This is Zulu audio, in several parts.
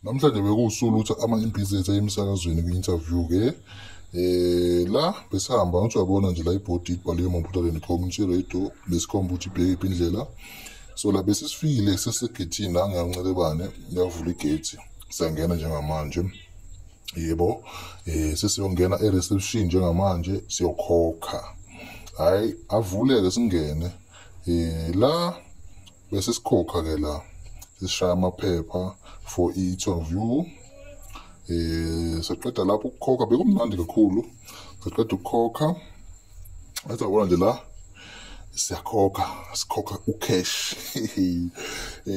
Namhlanje bekuwusuku ukuthi ama-MPZ emsakazweni kwi-interview ke. La besihamba ngathi uyabona nje la ibhodi ibhaliwe Maputla Community Radio besikhomba ukuthi ibheke indlela. So la besisifikile sesegethini la ngancelebane yavula igate siyangena njengamanje. Yebo, sesiyongena e-reception njengamanje siyokhokha. Hayi avuleke singene. La bese sikhokha ke la sishaya amaphepha for i-interview. Saqeda lapho ukukhokha, bekumnandi kakhulu. Saqeda ukukhokha, athi nje la siyakhokha, sikhokha ucash.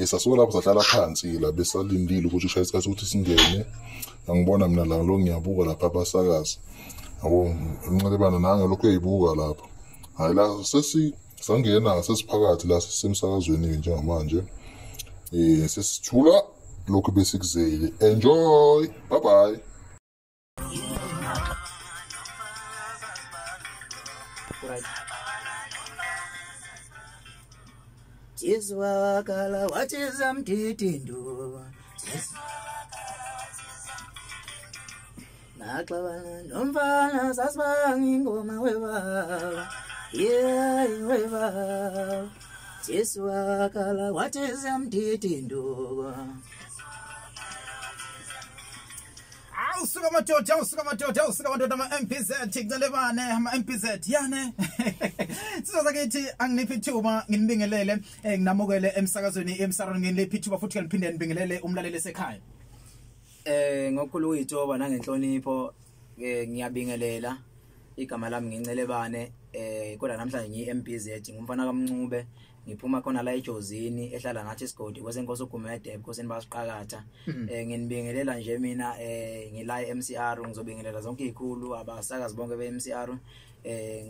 Sasuka lapho sahlala phansi la besalindile ukuthi ushaye isikhathi ukuthi singene. Angibona mina la lo ngiyabuka lapha abasakazi, yabo uncelebana nange lokho uyayibuka lapha. Hayi la sesi sangena sesiphakathi la sisemsakazweni njengamanje. Sesithula lokhu besikuzele. Enjoy, bye bye. Right. Jesu wakala wacheza mtitindo naxabana nomfana sasibanga ingoma webaba, yeah webaba. Jesu wakala wacheza mtitindo. Awusuka madoda, awusuka madoda, awusuka madoda ama-MPZ Ncelebane, ama-MPZ yane. Sizozakithi anginiphi ithuba nginibingelele, nginamukele emsakazweni emsarweni, nginiphi ithuba futhi ngiphinde nibingelele umlaleli esekhaya. Ngokukhulu ukuyithoba nangenhlonipho ngiyabingelela. Igama lami ngincelebane, kodwa namhlanje ngiyi-MPZ, ngumfana kaMncube. Ngiphuma khona la eJozini ehlala ngathi isigodi kwesenkosi uGumede ebukhosini basiqakatha. Nginibingelela nje mina ngila eMCR, ngizobingelela zonke izikhulu abasakazi bonke beMCR.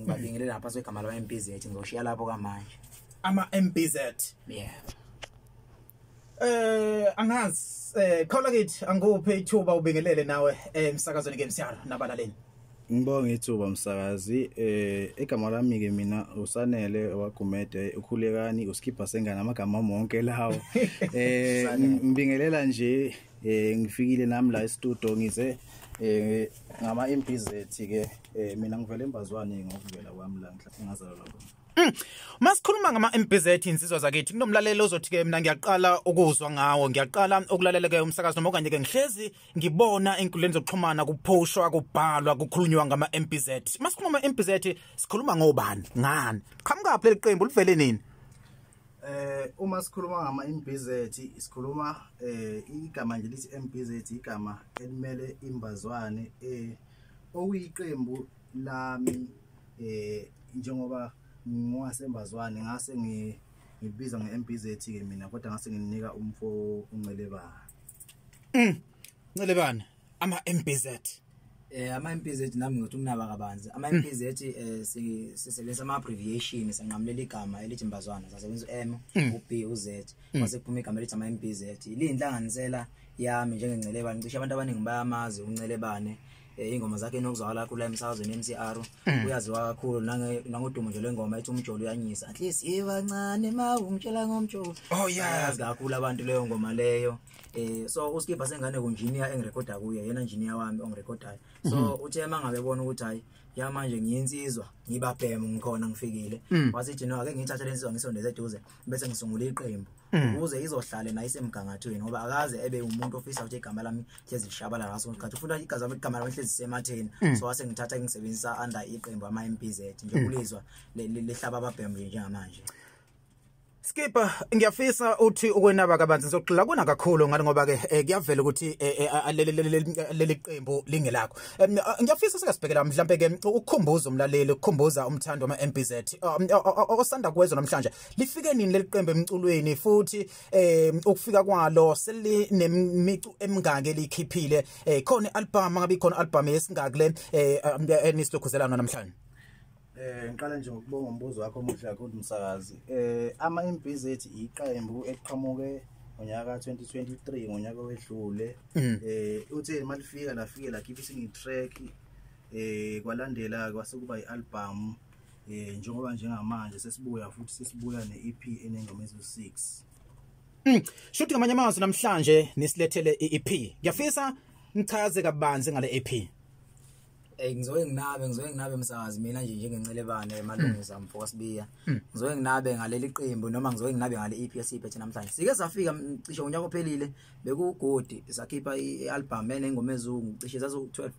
Ngibabingelela ngaphansi kwegama la MPZ, ngizoshiya lapho kamanje. Ama MPZ. Yeah. Angazi khola kithi anguphe ithuba ubingelele nawe emsakazweni keMCR nabalaleli. Ngibonga ithuba msakazi. Igama lami ke mina uSanele waGumede, ukhulekani uSkhipha sengane, amagama wonke lawo. Ngibingelela nje, ngifikile nami la e-studio ngize ngama MPZ ke. Mina ngivela embazwane ngokuvela kwami la ngazalwa khona. Masikhuluma ngama MPZ insizwa zakithi, kunomlaleli ozothi ke mina ngiyaqala ukuzwa ngawo, ngiyaqala ukulalela ke umsakazo noma okanye ke ngihlezi ngibona enkundleni zokuxhumana kuphoshwa, kubhalwa, kukhulunywa ngama MPZ. Masikhuluma ngama MPZ sikhuluma ngobani? Ngani? Qhamuka phi leli qembu, livele nini? Uma sikhuluma ngama MPZ sikhuluma igama nje lithi MPZ, igama elimele imbazwane, okuyiqembu lami. Njengoba ngwasembazwane ngase ngibiza ngeMPZ ke mina, kodwa ngase nginika umfo uNcelebane. Ncelebane, ama MPZ. Ama MPZ nami ngithi ukunaba kabanzi. Ama MPZ sisebenzisa ama abbreviation, sanqamulela igama elithi Mbazwana, sasebenzisa u-M, u-B, u-Z, kwase kuphuma igama elithi ama MPZ. Liyinhlanganisela yami njengencelebane, cishe abantu abaningi bayamazi uNcelebane. Ingoma zakhe inokuzwakala kakhulu emsakazweni MCR, uyaziwa kakhulu nangodumo nje lwengoma ethi umjolo uyanyisa. At least ibancane ma ungitshela ngomjolo. Oh yeah, yazi kakhulu abantu leyo ngoma leyo. So uSkhipha sengane ku-engineer engirekhoda kuye, yena engineer wami ongirekhodayo. So uthe mangabe ebona ukuthi hayi ya manje ngiyinsizwa, ngibabhema ngikhona ngifikile, wasithi no ake ngithathe lensizwa ngisondeze eduze bese ngisungula iqembu ukuze izohlale naye isemgangathweni, ngoba akaze ebe umuntu ofisa ukuthi igama lami hlezi lishabalala ngaso sonke isikhathi, ufuna igama lami hlezi sematheni. So wase ngithatha ngisebenzisa under iqembu ama MPZ nje kulizwa lehlaba ababhemu njengamanje. Skipper, ngiyafisa uthi ukwenaba kabanzi, ngizogxila kona kakhulu ngani ngoba ke kuyavela ukuthi leli qembu lingelakho. Ngiyafisa sikasibhekela mhlambe ke ukukhumbuza umlaleli, ukukhumbuza umthando wama MPZ osanda kwezwa namhlanje, lifike nini leli qembu emculweni, futhi ukufika kwalo selinemicu emingaki elikhiphile, khona ialbum, ngabe ikhona album yesingaki le enisilokhuzelana namhlanje? Ngiqala nje ngokubonga umbuzo wakho omuhle kakhulu msakazi. Ama MPZ iqembu eliqhamuke ngonyaka 2023, ngonyaka wedlule. Uthe malifika lafike lakhipha isingle track, kwalandela kwase kuba ialbum. Njengoba njengamanje sesibuya futhi sesibuya ne-EP enengoma ezu-6. Shuthi ngamanye amazwi namhlanje nisilethele iEP. Ngiyafisa ngichaze kabanzi ngale EP. Ngizoke nginabe msakazi mina nje njengencelebane emalungisa mfo kaSibiya. Ngizoke nginabe ngaleli qembu noma ngizoke nginabe ngale EP esiphethe namhlanje. Sike safika cishe unyaka ophelile bekugodi sakhipha ialbum enengoma ezungu cishe zazo 12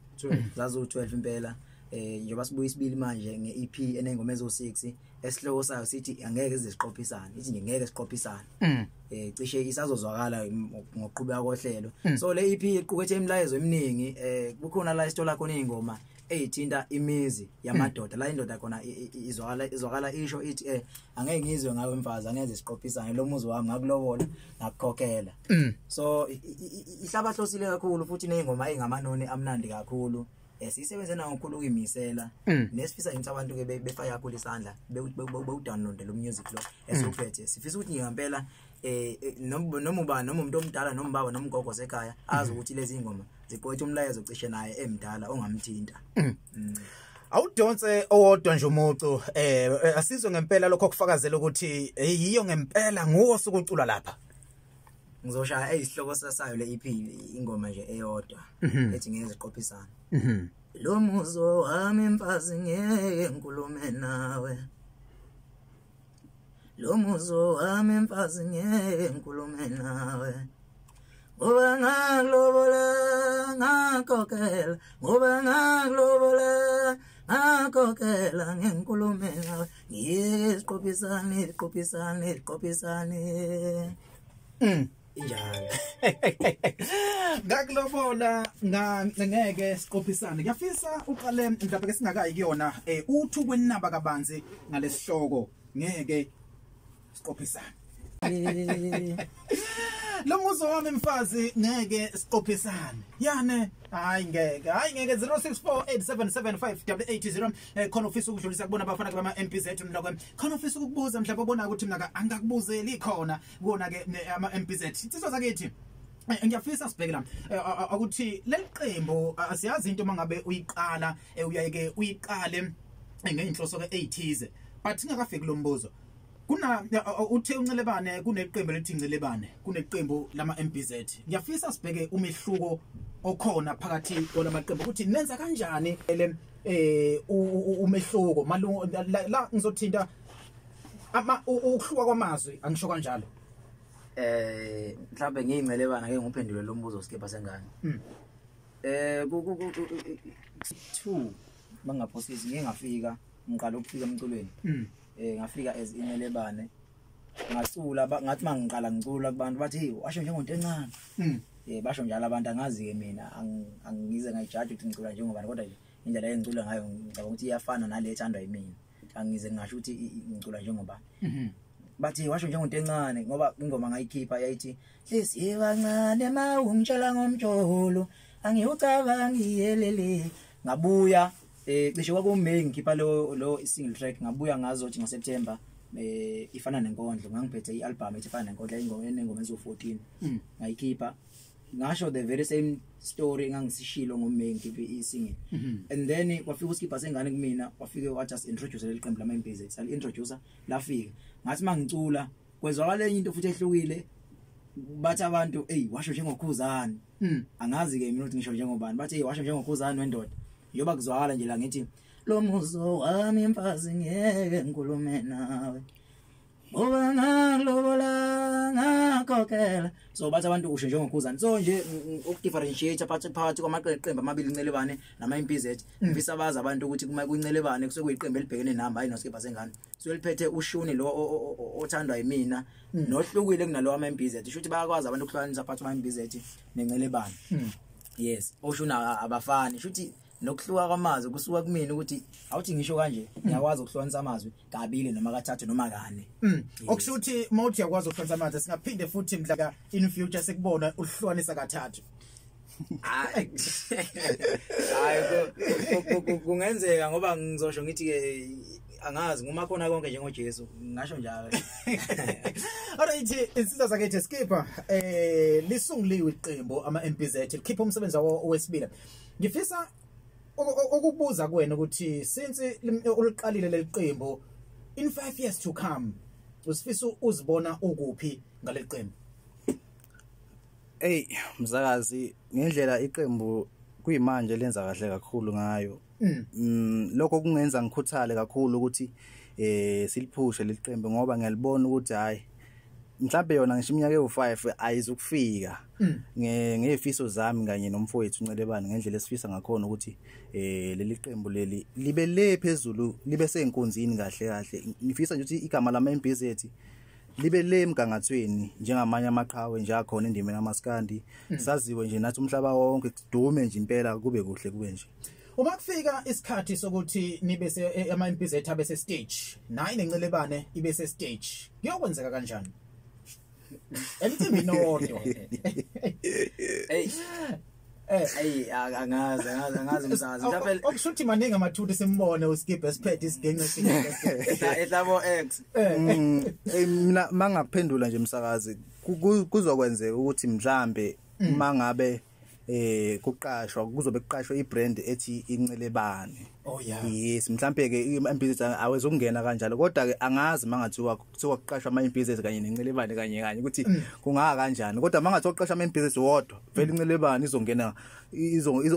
zazo 12 impela. Njengoba sibuya isibili manje ngeEP enengoma ezo6 esihloko sayo sithi angeke siziqophisane, ithi nje ngeke siqophisane. Cishe isazozwakala ngokuqhubeka kohlelo. So le EP iqukethe imilayezo eminingi. Kukhona la isithola khona izingoma ezithinta imizi yamadoda, la indoda khona izwakala isho ithi angeke ngizwe ngawe mfazi, angeke siqophisane, lo muzi wami ngakulobola ngakukhokhela. So ihlabahlosile kakhulu futhi nezingoma ezingamanoni amnandi kakhulu. Sisebenze nangokhulu ukuyimisela nesifisa nje abantu ke befaka kakhulu isandla bewudownload lo music lo esuphethe. Sifisa ukuthi ngempela noma ubani noma umuntu omdala noma ubaba noma ugogo sekhaya azi ukuthi lezi ingoma ziqoqe umlayezo cishe naye emdala ongamthinta. Awudonse owodwa nje umucu, asizwe ngempela lokho okufakazela ukuthi yiyo ngempela nguwo osukucula lapha. Ngizoshaya isihloko sayo le EP ingoma nje eyodwa ethi ngeke ziqophisane. Lo muzo wami mfazi ngeke ngikhulume nawe, lo muzo wami mfazi ngeke ngikhulume nawe, ngoba ngakulobola ngakhokhela, ngoba ngakulobola ngakhokhela, ngeke ngikhulume nawe, ngeke siqophisane siqophisane siqophisane. Injalo. Ngakulobola ngeke siqophisane. Ngiyafisa uqale mhlawumbe ke singakayi kuyona uthi kwenaba kabanzi ngalesihloko ngeke siqophisane. Lo muzo wami mfazi ngeke siqophisane. Yane hayi ngeke, hayi ngeke. 0648775880 khona ufisa ukudlulisa kubona abafana bama MPZ mloko. Khona ufisa ukukubuza mhlawumbe ubona ukuthi mina angakubuzeli khona kubona ke ama MPZ. Insizwa zakithi ngiyafisa sibheke la ukuthi leli qembu asiyazi into mangabe uyiqala uyayike uyiqale ngeinhloso ke ezithize, but ingakafiki lo mbuzo. Kuna uthe uncelebane kuneqembu lethi Ncelebane, kuneqembu lama MPZ. Ngiyafisa sibheke umehluko okhona phakathi kwalamaqembu ukuthi nenza kanjani le umehluko malungu la ngizothinta ama ukuhluka kwamazwi angisho kanjalo. Mhlawumbe ngiyincelebana ngeke ngiphendule lo mbuzo Skipper sengane. Ku 2 bangaphosisi ngeke ngafika ngiqala ukufika emculweni. Ngafika as incelebane ngacula, ngathi mangiqala ngicula kubantu bathi hey washo njengonto encane. Basho njalo abantu, angazi ke mina angize ngayijaji ukuthi ngicula njengobani, kodwa nje indlela engicula ngayo ngicabanga ukuthi iyafana nale ethandwa yimina, angize ngisho ukuthi ngicula njengobani. Bathi washo njengonto encane ngoba ingoma ngayikhipha yayithi hlisibancane mawungitshela ngomjolo angiwucabangi yelele. Ngabuya cishe kwakuMay ngikhipha lo single track, ngabuya ngazothi ngoSeptember ifana nenkondlo, ngangiphethe ialbum ethi ifana nenkondlo, ingoma enengoma ezo14 ngayikhipha, ngasho the very same story engangisishilo ngoMay ngikhiphe isingle. And then kwafika uSkipper sengane kumina, wafike wa just introduce leli qembu lama MPZ, sali introducer lafika, ngathi mangicula kwezwakala enye into futhi ehlukile, bathi abantu hey washo njengokhuzani. Angazi ke mina ukuthi ngisho njengobani, bathi hey washo njengokhuzani wendoda, njengoba kuzwakala nje la ngithi lo muzo wami mfazi ngeke ngikhulume nawe ngoba ngakulobola ngakhokhela. So bathi abantu usho njengokhuzani. So nje ukudifferentiate phakathi kwamaqembu amabili Ncelebane nama MPZ, ngifisa bazi abantu ukuthi kuma kuNcelebane kusuke kuyiqembu elibhekene nami hayi noSkipper sengane. So eliphethe ushuni lo othandwa yimina nohlukile kunalo ama MPZ, sho ukuthi bayakwazi abantu ukuhlukanisa phakathi kwama MPZ neNcelebane. Yes, oshuna abafani, sho ukuthi nokuhluka kwamazwi kusuka kumina ukuthi awuthi ngisho kanje ngiyakwazi ukuhlukanisa amazwi kabili noma kathathu noma kane. Okusho ukuthi mawuthi uyakwazi ukuhlukanisa amazwi singaphinde futhi mhla in future sikubona uhlukanisa kathathu. Hayi kungenzeka ngoba ngizosho ngithi ke angazi nguma khona konke njengoJesu ngisho njalo. Alright, insizwa zakithi Skipper, lisunguliwe iqembu ama MPZ likhipha umsebenzi wawo owesibili. Ngifisa ukubuza kuwena ukuthi since uliqalile leli qembu in 5 years to come usifisa uzibona ukuphi ngaleli qembu? Hey msakazi, ngendlela iqembu kuyimanje lenza kahle kakhulu ngayo, lokho kungenza ngikhuthale kakhulu ukuthi siliphushe leliqembu, ngoba ngiyalibona ukuthi hayi mhlawumbe yona ngisho iminyaka ewu5 ayizukufika ngezifiso zami kanye nomfowethu uNcelebane, ngendlela esifisa ngakhona ukuthi leli qembu leli libe le phezulu, libe senkonzini kahle kahle. Ngifisa nje ukuthi igama lama MBZ libe le emgangathweni njengamanye amaqhawe nje akhona endimeni amaskandi, saziwe nje nathi umhlaba wonke, kudume nje impela, kube kuhle kube nje. Uma kufika isikhathi sokuthi nibe se ama MBZ abe se stage, nayi neNcelebane ibe se stage, kuyokwenzeka kanjani? Emcimbini owodwa. Hey. Hey, angazi msazi. Mhlawumbe okusho ukuthi maningi amathuthu simbone uSkip esiphethe isigenxe sinye ehlabo X. Mina mangaphendula nje msakazi, kuzokwenzeka ukuthi mhlambe mangabe kuqashwa, kuzobe kuqashwa ibrand ethi iNcelebane. Oh yeah. Yes, mhlambe ke iMBZ awezokungena kanjalo, kodwa ke angazi mangathiwa kuthiwa kuqashwa ama MBZ kanye neNcelebane kanye kanye ukuthi kungaka kanjani, kodwa mangathiwa kuqashwa ama MBZ wodwa vele iNcelebane izongena,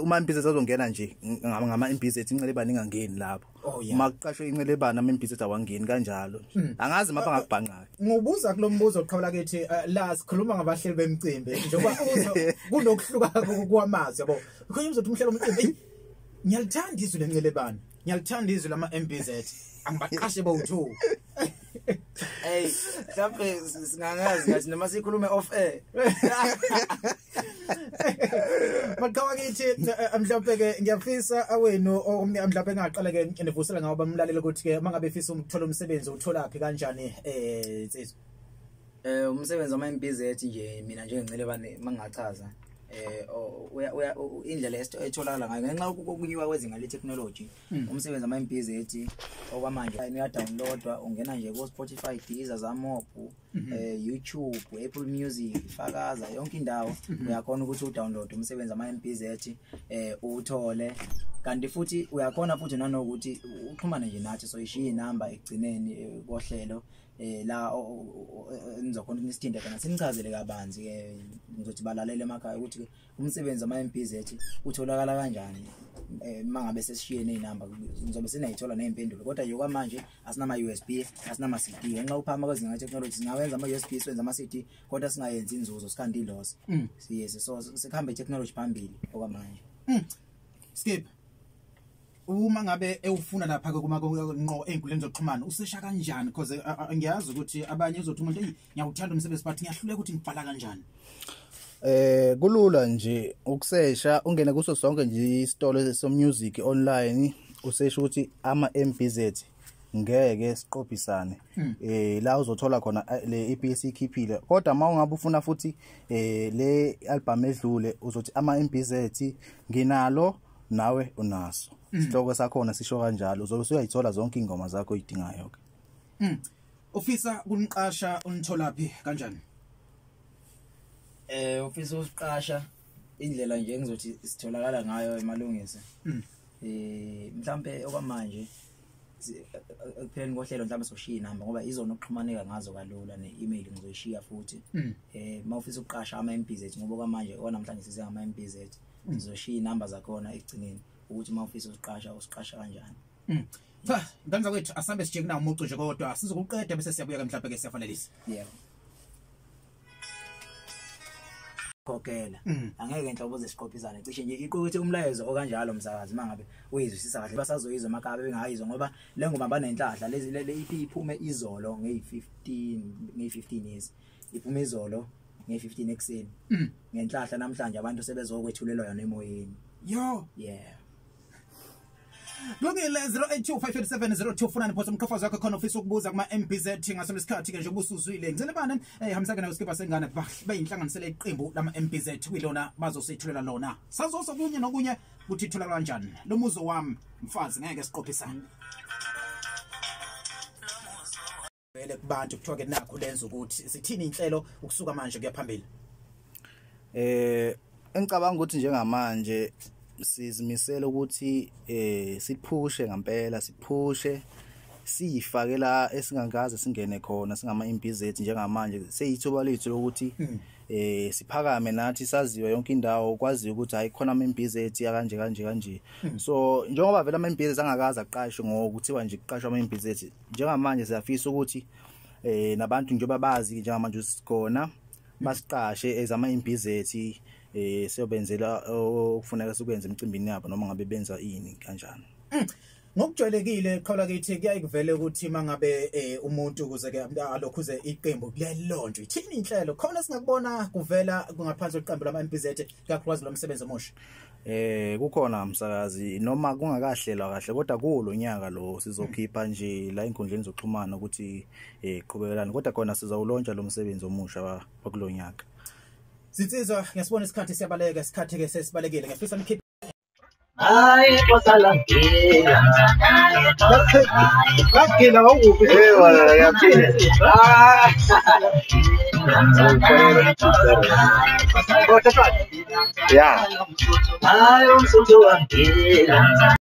uma MBZ azongena nje ngama MBZ, iNcelebane ingangeni lapho. Uma kuqashwa iNcelebane ama MBZ awangeni kanjalo. Angazi mapha ngakubhanqa. Ngibuza kulombuzo oqhawula kethi la sikhuluma ngabahleli bemcimbi njengoba kunokuhluka kwamazwi yabo. Khona uzothi umhlelo umcimbi, ngiyalithanda izwi leNcelebane, ngiyalithanda izwi lama MBZ, angibaqashe bowu2. Hey, mhlawumbe singangazi ngathi noma sikhulume off air. Maqhawa kithi mhlawumbe ke ngiyafisa awenu mhlawumbe ngaqala ke nivusela ngawo bamlalela ukuthi ke mangabe efisa ukuthola umsebenzi utholaphi kanjani nsizwa? Umsebenzi wama MBZ nje mina njengeNcelebane mangachaza indlela etholakala ngayo ngenxa yokunyuka kwezinga le technology. Umsebenzi ama MBZ okwamanje uya downloadwa, ungena nje ku Spotify, Deezer, Zamop, YouTube, Apple Music, fakaza yonke indawo uyakhona ukuthi udownload umsebenzi ama MBZ uthole. Kanti futhi uyakhona futhi nanokuthi uxhumane nje nathi, so ishiya inamba ekugcineni kohlelo la nizokhona ukuthi nisithinte khona sinichazele kabanzi ke, ngizothi balalele emakhaya ukuthi umsebenzi ama MBZ utholakala kanjani. Mangabe sesishiye nezinamba ngizobe sinayithola nezimpendulo, kodwa nje kwamanje asinama USB, asinama CD ngenxa uphama kwezinga technology. Singawenza ama USB, siwenza ama CD, kodwa singayenzi inzuzo, sikhanda iloss. Yes, so sikhamba technology phambili okwamanje. Skip, uma ngabe ewufuna lapha ke kuma ngqo einkundleni zokuxhumana usesha kanjani? Because ngiyazi ukuthi abanye uzothi umuntu hey ngiyawuthanda umsebenzi but ngiyahluleka ukuthi ngibhala kanjani. Kulula nje ukusesha, ungene kuso sonke nje isitolo so music online, usesha ukuthi ama MBZ ngeke siqophisane. La uzothola khona le EP sikhiphile, kodwa mawungabe ufuna futhi le album edlule uzothi ama MBZ nginalo nawe unaso. Isihloko sakhona sisho kanjalo, uzobe usuyayithola zonke ingoma zakho oyidingayo ke. Ufisa kuniqasha unitholaphi kanjani? Ufisa usiqasha indlela nje engizothi sitholakala ngayo emalungise. Mhlambe okwamanje ekupheleni kohlelo mhlambe soshiya inamba ngoba izona okuxhumaneka ngazo kalula, ne-email ngizoyishiya futhi. Mawufisa ukuqasha ama MBZ ngoba okwamanje owanamhlanje size ngama MBZ, ngizoshiya inamba zakhona ekugcineni ukuthi mawufisa usiqasha usiqasha kanjani. Cha, ndanza kwethu asambe sijeke nawo umucu nje kodwa sizokuqeda bese siyabuya ke mhlawumbe ke siyafanelisa. Yebo. Kokela angeke enhlobo zesiqophisane cishe nje iqukethe umlayezo okanjalo msakazi mangabe uyizwisisa kahle basazoyizwa emakhaya bengayizwa ngoba le ngoma banenhlahla lezi le EP iphume izolo nge15 nge15 years iphume izolo nge15 ekseni ngenhlahla namhlanje abantu sebezokwethulelwa yona emoyeni. Yo yeah. Kulungile 0825870249 phosa umqhafazo wakho khona ufisa ukubuza kuma MBZ ngaso lesikhathi ke nje ubusuzwile. Ngicela hambisana nayo Skipper Sengane bayinhlanganisele iqembu lama MBZ kuyilona bazosithulela lona. Sazoso kunye nokunye ukuthi ithola kanjani. Lo muzo wami mfazi ngeke siqophisane. Vele kubantu kuthiwa ke nakho lenza ukuthi sithini inhlelo ukusuka manje kuya phambili. Engicabanga ukuthi njengamanje sizimisela ukuthi siphushe ngempela, siphushe Sifake la esingakaze singene khona singama MPZ njengamanje seyithuba lethu lokuthi siphakame nathi saziwe yonke indawo, kwaziwe ukuthi hayi khona ama MPZ kanje kanje kanje. So njengoba vele ama MPZ angakaze aqashwe ngokuthiwa nje kuqashwa ama MPZ, njengamanje siyafisa ukuthi nabantu njengoba bazi njengamanje sikhona basiqashe ezama MPZ siyobenzela okufuneka sikwenze emcimbini yabo noma ngabe benza ini kanjani. Ngokujwayelekile qhola kithi kuyaye kuvele ukuthi mangabe umuntu ukuze ke alokhuze iqembu kulelontwe ithini inhlelo khona singakubona kuvela ngaphansi kweqembu lama MPZ kakhulukazi lo msebenzi omusha. Kukhona msakazi noma kungakahlelwa kahle kodwa kulo nyaka lo sizokhipha nje la inkundleni zokuxhumana ukuthi qhubekelani, kodwa khona sizawulontsha lo msebenzi omusha wakulonyaka. Zinsizwa, ngiyasibona isikhathi siyabaleka, isikhathi ke sesibalekile. Ngiyafisa nikhiphe Ay, kosalangila. Bagila wawuphi? Yeah. Ay, umsuthu wangila.